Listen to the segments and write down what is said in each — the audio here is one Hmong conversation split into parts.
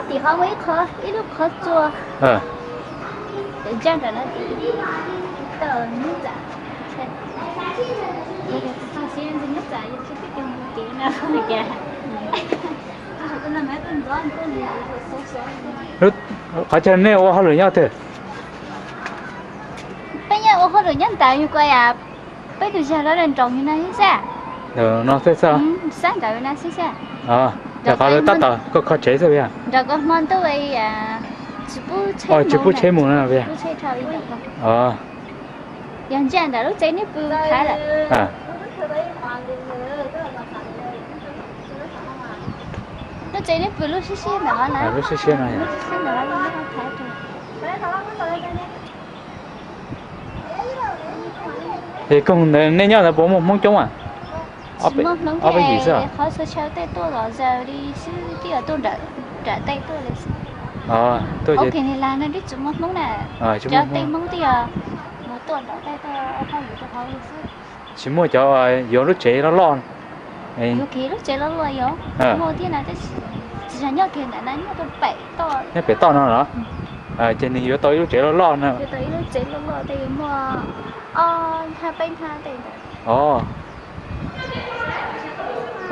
Tim qhov muaj ib qho, ib lub qhov tsua. Cov ntsaj ntawm no tawm nyob ntxam. Qhov chaw nej ua hauj lwm nyob twg? Peb nyob ua hauj lwm nyob ntawd yus ko yam, peb tus zag lawv nroos yus no xwb xwb. No xwb xwb. Xab ntawd na xwb xwb. Rau qhov lawv tab tom kho tsev xwb yog? Nrog koj hmo ntuj tsis pub tsheb mus no. Yog ntsaj ntawm lub tsev neb pw thaiv lawm. Lub tsev neb pw lub siab siab ntawm no na. Lub siab siab no. Es koog ntawd nej nyob ntawd puas muaj Hmoob coob a? Tsis muaj Hmoob, ob peb yim xwb. Qhov chaw chaw tej tuaj los zaws li xwb, twb yog tuaj nram tej tuaj li xwb. Ua ke ni las no twb tsis muaj Hmoob na. Cov tej Hmoob twb yog mus tuaj nram tej tuaj hauj lwm rau hauv li xwb. Tsis muaj cov yuav lub tsev loj loj. Yuav kiag lub tsev loj loj yog muaj thiab na, tab sis tsis yog nyob kiag ntawm no, nyob rau pem toj. Nyob pem toj no los? Ces nws yuav tau ib lub tsev loj loj no. Yuav tau ib lub tsev loj loj tej yuav muaj ob hnab peb hnab tej ntawd.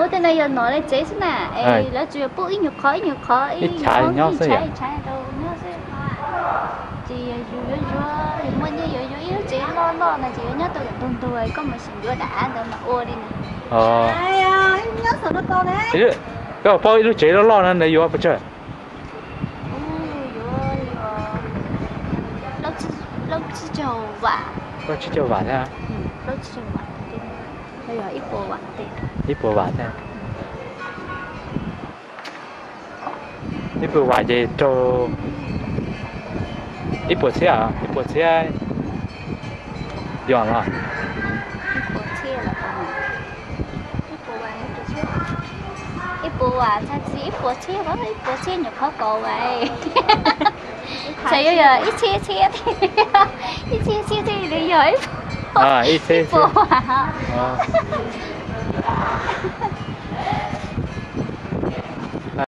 Ub, tej no yog nom li tsev xwb na, es lawv tsuas yog pub ib nyuag qhov ib nyuag qhov ib chav nyob xwb, ib chav rau nyob xwb. Ces yus yuav yuav, yus muaj nyiaj yuav yuav ib lub tsev loj loj no ces yuav nyob tau ntug ntug, koj mus sim yuav daim av ntawd mas ua li na. Koj paub ib lub tsev loj loj no ntawd yuav pes tsawg? Plaub tsib caug vam. Plaub tsib caug vam thiab. Ib puas vam thiab. Ib puas vam ces rau ib puas txhiab, ib puas txhiab yuav los? Ib puas vam txhais txhais ib puas txhiab, ib puas txhiab nyuam qhuav kaum vam. Txhais yuav yog ib txhiab txhiab, ib txhiab txhiab thiaj li yog ib puas vam.